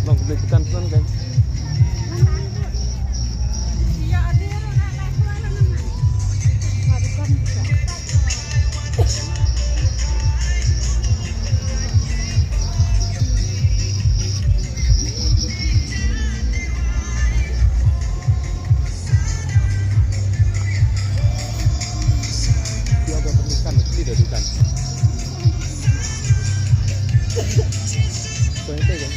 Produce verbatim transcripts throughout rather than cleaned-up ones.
Bang, beli ikan tuan, guys. Dia ada pernikahan, mesti ada dukan. Kau yang pegang.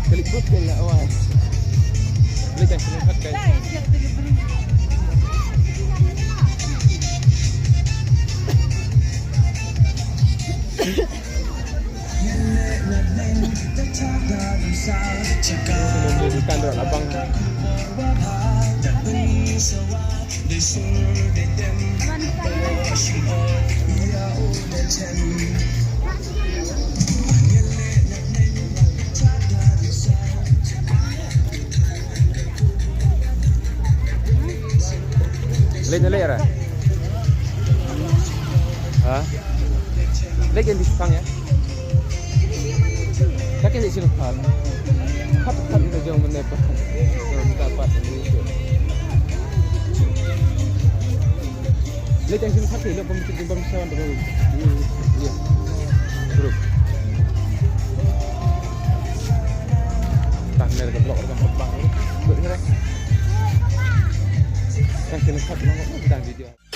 Klik bus ke lah, wah. Boleh kan, kena kat kan. Ikan dah lapang. Leh na leh ra. Ha? Leh kan di sepang ya. Leh kan di sini pal. Pal pal di jauh mana pal. Minta pal di sini. Leh kan sini pal, leh pun mesti pun sawan tu. Iya. Terus. Tang ni dekat blok dekat pal. Buat ni. Kan kena cut nama kita video.